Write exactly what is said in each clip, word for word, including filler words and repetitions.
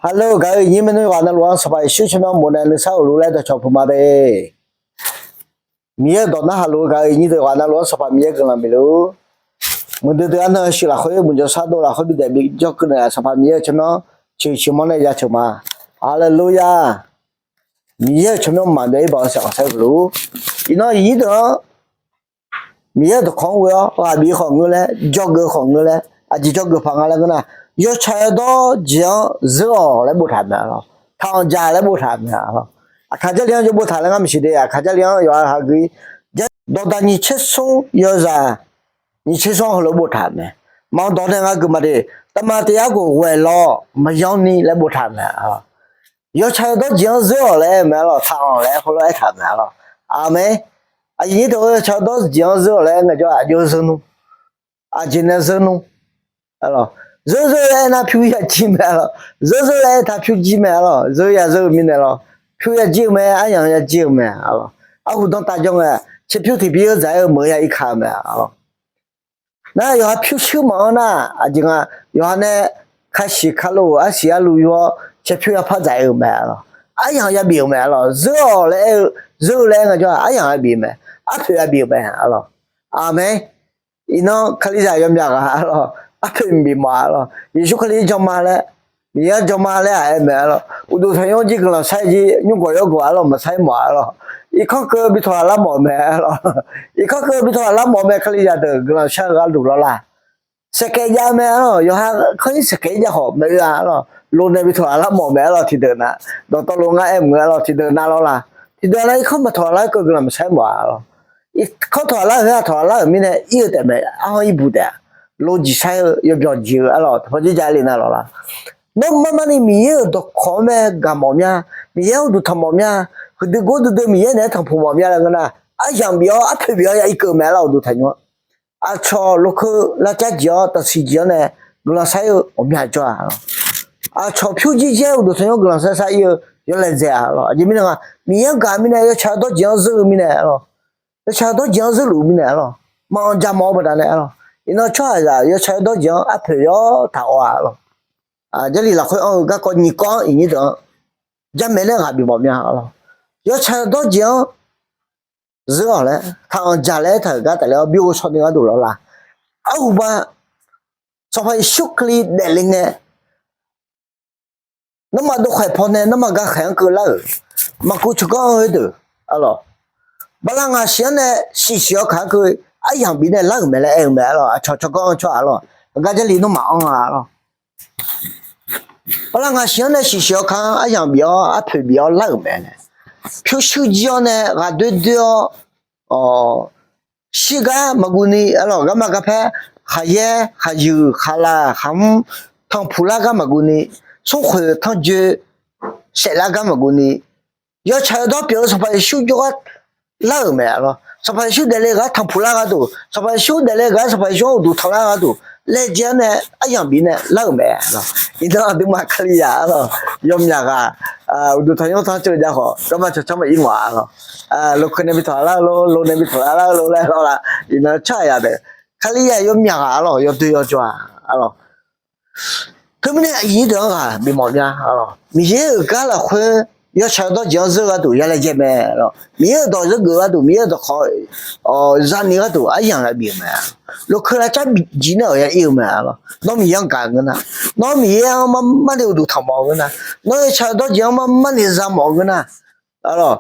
Hello, gaq-eu iqnyir maernmr yawqghaq navluf-anr Sanqpaq Yeqsur tsawrmyanr mawf nae nuisar uqluf laer dawqcawq puq ma de. Miqyaer-euq dawq narhaq luf-eu gaq-eu iqnyir deuq yawqghaq navluf-anr Sanqpaq Miqyaer guiqlanq bif luf-ur. Muiqdui dui arnan-eu sheuq lafkhoer muiqjawq shardov lafkhoer bidaef bijawr keuv naeq-a Sanqpaq Miqyaer-euq tsawrmyanr ciqciq mawr nae ya ceuq ma. Haleluya! Miqyaer-euq tsawrmyanr maqbyav-ir baoq-eu saef khanqsaer huiq luf-ur. Iqnan iqnyir deuq-anr Miqyaer-euq dawqkawq-anr ghoe-awr ghaq bif khawf ngeur laer, jawrgeuf khawf ngeur laer, aqjeq jawrgeuf paq nga laer ngeur nar, yawtsaq yawdawr jeq-anr zeur-awq laer boftaq mae lawq. Taqanq jaq laer boftaq mae lawq. Aqkaq Jarlif-anr jawr boftaq laer ngar maqsiq de. Aqkaq Jarlif-anr yawqha haq gui, Jarlif dawqdaq nyiq tser smr yawzaq nyiq tser smr heulof-aer boftaq mae. Maqanr dawq nae ngar gui ma de, taqmaf taef-aer ghof ghae lawr maqyanr ni laer boftaq mae lawq. Yawtsaq yawdawr jeq-anr zeur-awq laer aer-eu mae lawq. Taqanq laer khoerlof-aer aertaq mae lawq. Aqmeq. Aqyuif nyir deuq-eu yawtsaq yawdawr jeq-anr zeur-awq laer aer ngaejawr-aq, aqjox zeur nmr. Aqjeq nae zeur nmr. Zeur zeur laer aernar pyur yajir mae lawq. Zeur zeur laer aertaq pyur jir mae lawq. Zeur ya zeur-eu mirnae lawq. Pyur yajir-eu mae, aryamq yajir-eu mae lawq. Arhu danrtav jawr ngae, tserpyur tiqpir-eu dzaq-aer-eu meuq ya irkaq-eu mae lawq. Nar yawqha pyurshuir maqanr nar, aqjeq nga, yawqha nae kasiq kalo-euq arsiq arlu yur-awr caerpyur yapar dzaq-eu mae lawq. Aryamq yabif-euq mae lawq. Zeur-awq laer aer-eu, zeur-eu laer aer ngaejawr-aq, aryamq yabif mae, arpoeq yabif-euq mae lawq. Aqmeq. Iqnan Kalizaq yawmyaq ghaq lawq, arpoeq maqbif mawf-a lawq. Yeqsur Kali janma laer, Miqyaer-anr janma laer aqaer mae lawq. Uqduq tanqnymr jir guiqlanq shar jir nymrgawq yawrgawq-a lawq, maqsar-ir mawf-a lawq. Irkanr keuv bi tawq ghaq lar mawf-eu mae lawq. Irkanr keuv bi tawq ghaq lar mawf-eu mae, Kalizaq deuq guiqlanq shar-eu gharduq lawrla. Saeqkaev jav-eu mae lawq. Yawqha kanr-ir saeqkaev-ir jav khawf maeq-eu-a lawq. Lo nae bi tawq ghaq lar mawf-eu mae lawq. Tiqdeuq na, dawqtawvluf ngar aer mq-eu lawq. Tiqdeuq na lawrla. Tiqdeuq na irkanr maqtawq ghaq lar-eu keuv guiqlanq maqsar-ir mawf-a lawq. Irkanr tawq ghaq lar-euq khoer-aq tawq ghaq lar-euq mirnae ir-eu taef mae. Arhanr ir buq taef-a. Lo jeq shar-eu yawbyawq jeq-eu-a lawq. Taqpaq jir jav le na lawrla. Nawr marmarni Miqyaer-euq dawqkawq-anr mae gaq mawf mya, Miqyaer-anr uqduq tanq mawf mya, huiqdui gor duidui Miqyaer naeq-aer tanqpuq mawf mya laer ngeur nar, aryamq bif-awr arpoeq bif-awr ya irkeuv mae lawq. Uqduq tanqnymr-anr aqcawq lokeu lavcar jeq-awr taqsiq jeq-anr nae guiqlanq shar-ir-eu ghawqmya jawr-a lawq. Aqcawq pyur jir jaer uqduq tanqnymr guiqlanq shar shar ir-eu yawlaeq dzaeq-a lawq. Aqjeq mirnae nga, Miqyaer-anr gaq mirnae yawtsaq yawdawr jeq-anr zeur-eu mirnae lawq. Yawtsaq yawdawr jeq-anr zeurluf-eu mirnae lawq. Maqanq jaq mawf-eu baqdanae lawq. Iqnan tsawrhaqzaq yawtsaq yawdawr jeq-anr arpoeq yawr taq-awr-a lawq. Jarlif lafkhoer anr-eu garkawv nyiq kawv-anr iqnyir deuq-anr jamaeq nae ghaq bif mawf mya lawq. Yawtsaq yawdawr jeq-anr zeur-awq laer taqanq jaq laer aertaq-euq gar tafler-awr bi ghovshaw ni gharduq lawrla. Arhuba, Sanqpaq Yeqsur Kali daefle ngae, nanrma dov khaeq pawnae nanrma ga khaeq-anr keuvlar-euq, maqkuv tsawrganr-anr heudeuq-a lawq. Bala ngaq siq-anr nae siqsiq-awr kaq-anr keuv aryamq bif nae lar-euq mae laer aer-eu mae-a lawq. Aqcawq tsawrganr-anr tsawrhaq-a lawq. Aqgar Jarlif nawmaf anr-a lawq. Bala ngaq siq-anr nae siqsiq-awr kaq-anr aryamq bif-awr arpoeq bif-awr lar-euq mae nae, pyurshuir jir-awr nae ghaqdoer doer-awr shirgar maqguv ni-a lawq. Garma garpaer khaqyaer khaqyuiq khaqlaq khaqmr tanqpuq lar gar maqguv ni, smrkhoeq tanrjoe saeflar gar maqguv ni, yawtsaq yawdawr pyeuf-eu Sanqpaq Yeqsur jawrgar lar-euq mae-a lawq. Sanqpaq Yeqsur daefle-eu gar tanqpuq lar gharduq, Sanqpaq Yeqsur daefle-eu gar Sanqpaq Yeqsur-anr uqduq tanq lar gharduq, laejae-anr nae aryamq bif nae lar-euq mae-a lawq. Iqnan aqduimaf Kalizaq-a lawq, yawmyaq ghaq, uqduq tanqnymr tanqcoe jav khawf garma cawqcanr maqir mawf-a lawq. Lokeu nae bi tawq lar-eu lor, lo nae bi tawq lar-eu lor laer lawrla. Iqnan tsawrhaqzaq deuq, Kalizaq yawmyaq ghaq-a lawq, yawdoer yawjawr-a lawq. Teumirnae aqyuif nyir deuq-anr ghaq bif mawf mya-a lawq. Miqyaer-euq gar lafkhoer yawtsaq yawdawr jeq-anr zeur gharduq ya laejae mae lawq. Miqyaer-euq dawq zeur geuf gharduq, Miqyaer-euq dawqkawq zani gharduq aryamq ya bif-eu mae-a. Lokeu lavcar jiq nae-awq ya ir-eu mae-a lawq. Nawr Miqyaer-anr gaq ngeur nar, nawr Miqyaer-anr marmarni uqduq tanq mawf-eu ngeur nar, nawr yawtsaq yawdawr jeq-anr marmarni za mawf-eu ngeur nar, a lawq,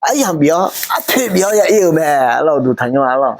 aryamq bif-awr arpoeq bif-awr ya ir-eu mae-a lawq. Uqduq tanqnymr-a lawq.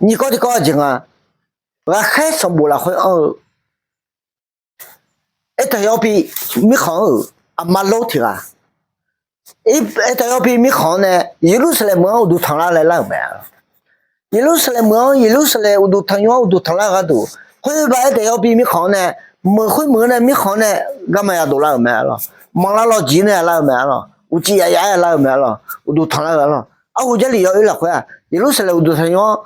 Nyiq kawv tiqkawv-aq jeq nga, ghaqkhaer sanqbof lafkhoer anr-eu, Aertaq yawpi mirkhanq-anr-euq aqma lor tiq ghaq, Aertaq yawpi mirkhanq-anr nae Yeqlursaqlaeq meuq-anr uqduq tanqlar laer lar-euq mae-a. Yeqlursaqlaeq meuq-anr, Yeqlursaqlaeq uqduq tanqnymr-anr uqduq tanqlar gharduq, khoerba Aertaq yawpi mirkhanq-anr nae meuq khoermeuq-anr nae mirkhanq-anr nae garma yadov lar-euq mae-a lawq. Manqlar lawq jeq nae lar-eu mae-a lawq. Uqcif yaf yaf-aer lar-eu mae-a lawq. Uqduq tanqlar-eu-a lawq. Arhu Jarlif yawoer lafkhoer-aq, Yeqlursaqlaeq uqduq tanqnymr-anr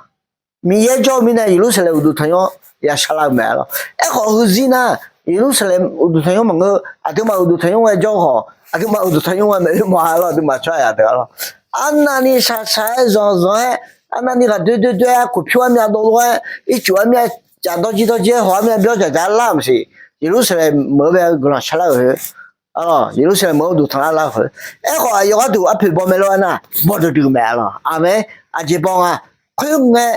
Miqyaer jawr-eu mirnae Yeqlursaqlaeq uqduq tanqnymr-anr yashar lar-eu mae-a lawq. Aerkhawf heuzir nar, Yeqlursaqlaeq uqduq tanqnymr maqngeur, aqduimaf uqduq tanqnymr ghae jawr khawf, aqduimaf uqduq tanqnymr ghae maeq oer mawf-a lawq. Aqduimaf tsawrhaq yadeuq-a lawq. Arnavni shaqshaq-aer zanqzanq-aer, arnavni ghaqdoer doer doer-aer, kof pyur armyav dovlov-aer, ircuf armyav caf dawrjir dawrjir-aer, haw armyav byawr dzaqdzaq-aer lar-euq maqsiq. Yeqlursaqlaeq meuq-eu bae guiqlanq sharlar-euq khoer, Yeqlursaqlaeq meuq-anr uqduq tanqlar lar-eu khoer, aerkhawf aqyawf gharduq arpoeq baw mae lor-aer nar, bawduq duiq mae lor. Aqmeq. Aqjeq baw nga. Khoerngae,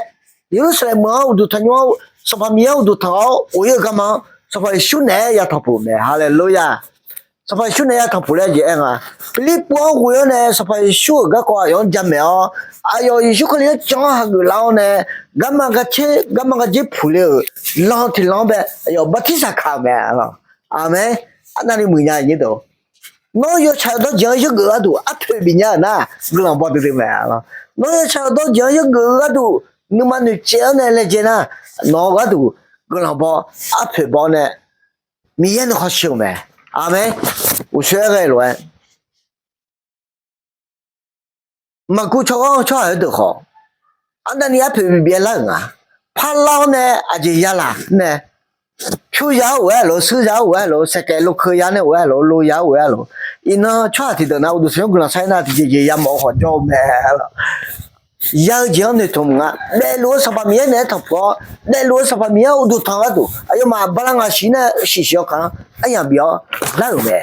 Yeqlursaqlaeq meuq-anr uqduq tanqnymr-awr, Sanqpaq Miqyaer-anr uqduq tanq-awr ghof-ir-eu garma-anr Sanqpaq Yeqsur naeq-aer ya tanqpuq mae. Haleluya! Sanqpaq Yeqsur naeq-aer ya tanqpuq laer jeq aer nga, Pirlirpuv-anr ghoe-awr nae Sanqpaq Yeqsur-euq garkawv aqyawf-anr jamaeq-awr, aqyawf Yeqsur Kali-anr jan-awr hageuf lar-awr nae, garma gar ter garma gar jer puq le-euq lan tiq lan-anr bae aqyawf bartirsaq kaq-euq mae. Aqmeq. Arnavni muiqnya nyir deuq, nawr yawtsaq-eu dawrjeq-anr yawgeuf gharduq arpoeq bifnya-euq nar, guiqlanq baw duidui mae. Nawr yawtsaq-eu dawrjeq-anr yawgeuf-eu gharduq nuima noeqtsaev-awr nae laejae nar, nawq-eu gharduq guiqlanq baw, arpoeq baw-awr nae Miqyaer nuikhanr shir-euq mae. Aqmeq. Uqshoe-aer ghae lof-aer Maqkuv tsawrganr-eu tsawrhaq heudeuq khawf, arnavni arpoeq bif bif-aer lar-euq nga. Parlar-awr nae aqjeq ya laq nae, pyurya-awr ghof-aer lof, shuirya-awr ghof-aer lof, saeqkaev lokeuya nae ghof-aer lof, loya-awr ghof-aer lof, iqnan tsawrhaq tiqdeuq nar uqduq tanqnymr guiqlanq shar-aer nar tiqjeq jeq yamawf-eu khawf jawr-eu mae. Ya-eu jeq-anr noeqtmq nga. Daefluf-eu Sanqpaq Miqyaer naeq-aer tanqpuq-awr, daefluf-eu Sanqpaq Miqyaer-anr uqduq tanq gharduq aqyawfmaf bala ngaq siq nae shiqshiq-awr kaq-anr aryamq bif-awr lar-euq mae.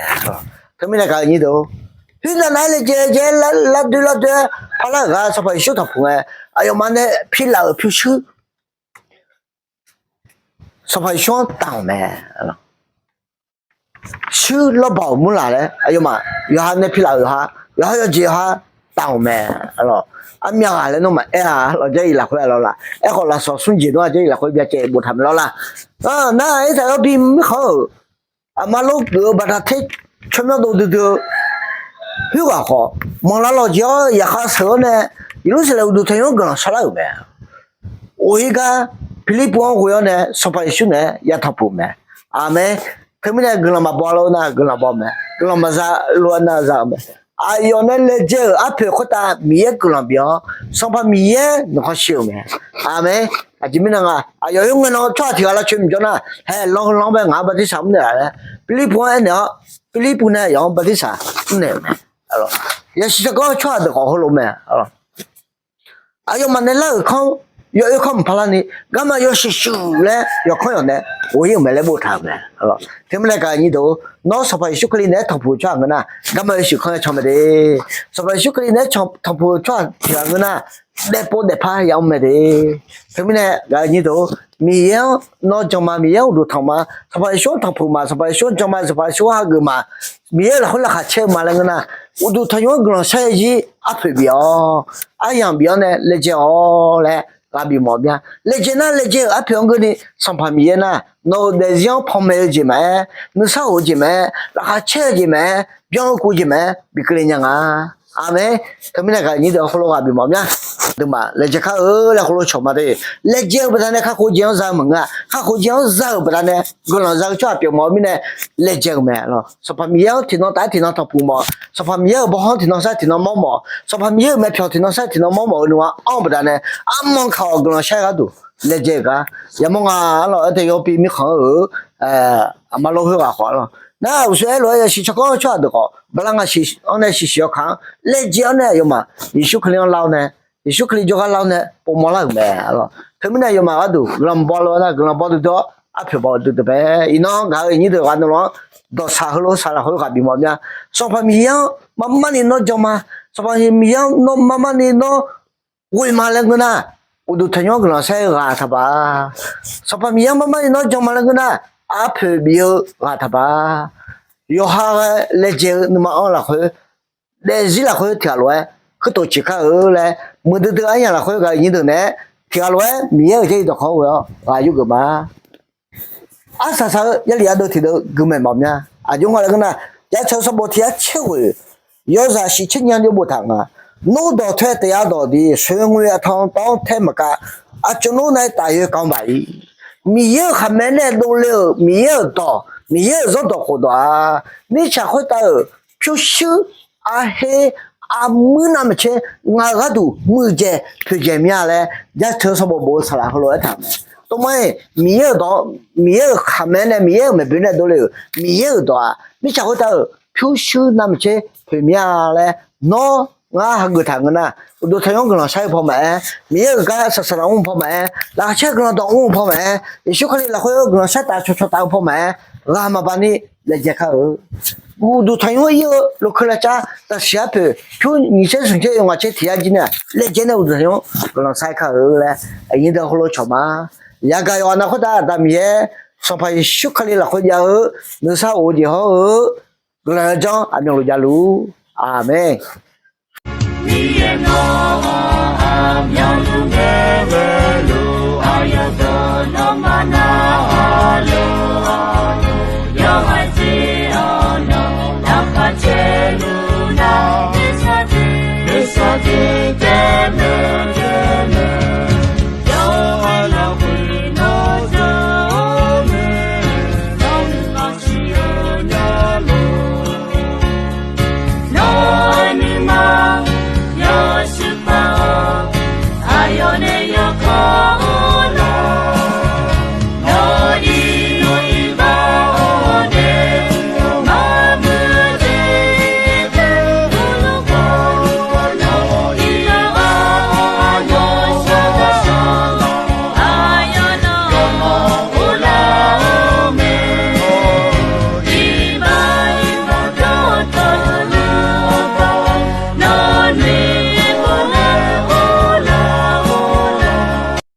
Teumirnae gaq-eu nyir deuq, khoernav nav-aer laejae jae-aer lar doer lar doer-aer parlar-euq gar Sanqpaq Yeqsur tanqpuq ngae, aqyawfmaf nae pilaf-euq pyurshuir Sanqpaq Yeqsur-anr taf-euq mae. Shuir lawrbawq-euq murlaq laer aqyawfmaf yawqha nae pilaf-euq yawqha, yawqha yawjeq yawqha taf-euq mae. Armyav ghaq laer nawmaf aer-a lawq, Jarlif lafkhoer-a lawr la. Aerkhawf lafsawq smr jeq nar-aq Jarlif lafkhoer byacaevboftaq mae lawr la. Nar-aq aertaq-awr bi mirkhanq-euq aqma lor geuf-eu baqda ter tsawrmyanr dov duidui-eu khoerghaq khawf, manqlav lawq jeq-awr yaqkhav sheuq-awr nae Yeqlursaqlaeq uqduq tanqnymr-anr guiqlanq sharlar-euq mae. Of-ir gar Pirlirpuv-anr ghoe-awr nae Sanqpaq Yeqsur naeq-aer ya tanqpuq mae. Aqmeq. Teumirnae guiqlanq maqbaw lof-aer nar guiqlanq baw mae, guiqlanq maqza lof-aer nar za-eu mae. Aqyawf nae laejae-euq arpoeq khoertav Miqyaer guiqlanq bif-awr Sanqpaq Miqyaer nuikhanr shir-euq mae. Aqmeq. Aqjeq mirnae nga, aqyawf yawr ngae nan tsawrhaq tiq ghaq lavcoeq mqjawr nar, haeq lan heu lan-anr bae ngaq-anr bartirsaq mrnaeq-a laer Pirlirpuv-anr aernaeq-awr, Pirlirpuv nae aqyawf-anr bartirsaq mrnaeq-euq mae. Yasiq tsawrganr-eu tsawrhaq deuq khawf heulof mae. Aqyawfmaf nae lar-euq kanr, yawoer kanr mqpar larni, garma yawshuif shuif laer yawkanr yawq nae ghof-ir-euq mae laer boftaq-euq mae. Teumirnae gaq-eu nyir deuq, nawr Sanqpaq Yeqsur Kali naeq-aer tanqpuq-eu tsawrhaq ngeur nar, garma yawshuif kanr-aer can mae de. Sanqpaq Yeqsur Kali naeq-aer tanqpuq-eu tsawrhaq tiq ghaq ngeur nar, daefpov daefpar yamr mae de. Teumirnae gaq-eu nyir deuq, Miqyaer-anr nawr jan ma, Miqyaer-anr uqduq tanq ma, Sanqpaq Yeqsur-anr tanqpuq ma, Sanqpaq Yeqsur-anr jan ma, Sanqpaq Yeqsur-anr hageuf ma, Miqyaer-euq lafkhoer laqkhaq caer-eu ma laer ngeur nar, uqduq tanqnymr-anr guiqlanq shar-aer zir arpoeq bif-awr, aryamq bif-awr nae laejae-awr laer ghaq bif mawf mya. Laejae nar laejae-euq arpoeq-anr keuvni Sanqpaq Miqyaer nar, nawq-euq daefzir-anr panmaeq-eu jeq maqaer, nuisar of-eu jeq maqaer, laqkhaq caer-eu jeq maqaer, byan-eu kov jeq maqaer, bi keuvle nya nga. Aqmeq. Teumirnae gaq-eu nyir deuq-anr khoerlof ghaq bif mawf mya. Aqduimaf laejae kar-eu laer khoerlof cawq ma de. Laejae-eu baqdanae kakhof jeq-anr za-eu maqngeur-a. Kakhof jeq-anr za-euq baqdanae guiqlanq za-eu tsawrhaq pyeuf mawf-eu mirnae laejae-eu mae lawq. Sanqpaq Miqyaer-anr tiqnan taf-aer tiqnan tanqpuq mawf, Sanqpaq Miqyaer-euq bawhanr tiqnan sar tiqnan mawr mawf, Sanqpaq Miqyaer-euq myavpyawq tiqnan sar tiqnan mawr mawf-eu nuima anr-eu baqdanae, armanr kaq-awq guiqlanq shar-aer gharduq laejae-eu gar yamawr nga lawq. Aer tae yawpi mirkhanq-eu aqma lor khoerghaq khawf lawq. Nar uqshoe aerlof-aer yasiq tsawrganr-eu tsawrhaq deuq khawf bala ngaq siq-anr nae shiqshiq-awr kaq-anr laejae-awr nae aqyawfmaf Yeqsur Kali-anr lar-awr nae, Yeqsur Kali jawrgar lar-awr nae povmawr lar-euq mae. Teumirnae aqyawfmaf gharduq guiqlanq baw lof-aer nar guiqlanq baw duidui-awr arpoeq baw duidui mae. Iqnan gaq-eu nyir deuq ghaq navluf-anr dawqsaq heulof saqlaq khoer ghaq bif mawf mya. Sanqpaq Miqyaer-anr marmarni nawr jan ma, Sanqpaq Miqyaer-anr nawr marmarni nawr ghoe ma laer ngeur nar, uqduq tanqnymr-anr guiqlanq shar-eu ghaq taqbaq. Sanqpaq Miqyaer-anr marmarni nawr jan ma laer ngeur nar, arpoeq bif-eu ghaq taqbaq. Yawqha ghae laejae-eu nuima anr lafkhoer, daefzir lafkhoer tiq ghaq lof-aer kuirtof ciq kar-eu laer muiqdui dui aryamq lafkhoer gaq-eu nyir deuq naeq-aer tiq ghaq lof-aer Miqyaer-euq Jarlif dawqkawq-anr ghoe-awr ghaq yurgeuf ma. Arsaq saq-eu Jarlif ardeuv tiqdeuv guiqmaeq mawf mya. Aqjox nga laer ngeur nar, Jaceuq sanqbof tiq yar caer ghoeq, yawzaq shif caer nya jawr boftaq nga. Nor dawq tae taef-a dawq diq soeqngoe aqtan tawv-anr tae maqkav, aqcawq nor nav-aer taf yoe kan baq-ir. Miqyaer-euq khaqmae nae dovle-euq Miqyaer-euq dawq, Miqyaer-euq zanrdawq khofdawq-a. Mirtsaq khoertav-euq pyurshuir, arher, armuir navmaqtser ngaq-euq gharduq muiqdzaeq poeqdzaeq mir-a laer Jaceuq sanqbof bof-eu saqlaq heulof-aer taq-euq mae. Tov mar-iq Miqyaer-euq dawq, Miqyaer-euq khaqmae nae Miqyaer-euq maeqboe nae dovle-euq Miqyaer-euq dawq-aq, mirtsaq khoertav-euq pyurshuir navmaqtser poeq mir-a laer nawr ngar hageuf taq ngeur nar, uqduq tanqnymr guiqlanq shar-eu paw maqaer, Miqyaer-euq gar saqsaq laf mr-eu paw maqaer, laqkhaq caer-eu guiqlanq dawq mr-eu paw maqaer, Yeqsur Kali lafkhoer guiqlanq shar taf cawqcawq taf-eu paw maqaer, ghaq maqbav ni laejae kar-eu. Uqduq tanqnymr-anr ir-eu lokeu lavcar taqsiq arpoeq pyur nyiq tser smq tser yawngaq tser tiq yar jir nae laejae nae uqduq tanqnymr-anr guiqlanq sar-aer kar-eu laer aqnyir deuq heulof cawq ma. Yagaq yawqghaq nav khoertav Aqda Miqyaer Sanqpaq Yeqsur Kali lafkhoer jav-eu nuisar of-eu jeq hawr-eu guiqlanq yawdzanr aqmyanluf javluf-ur. Aqmeq. Miqyaer nawq-anr aqmyanluf ngae ghaeluf, aqyawf deuq nawmaf narhaq luf.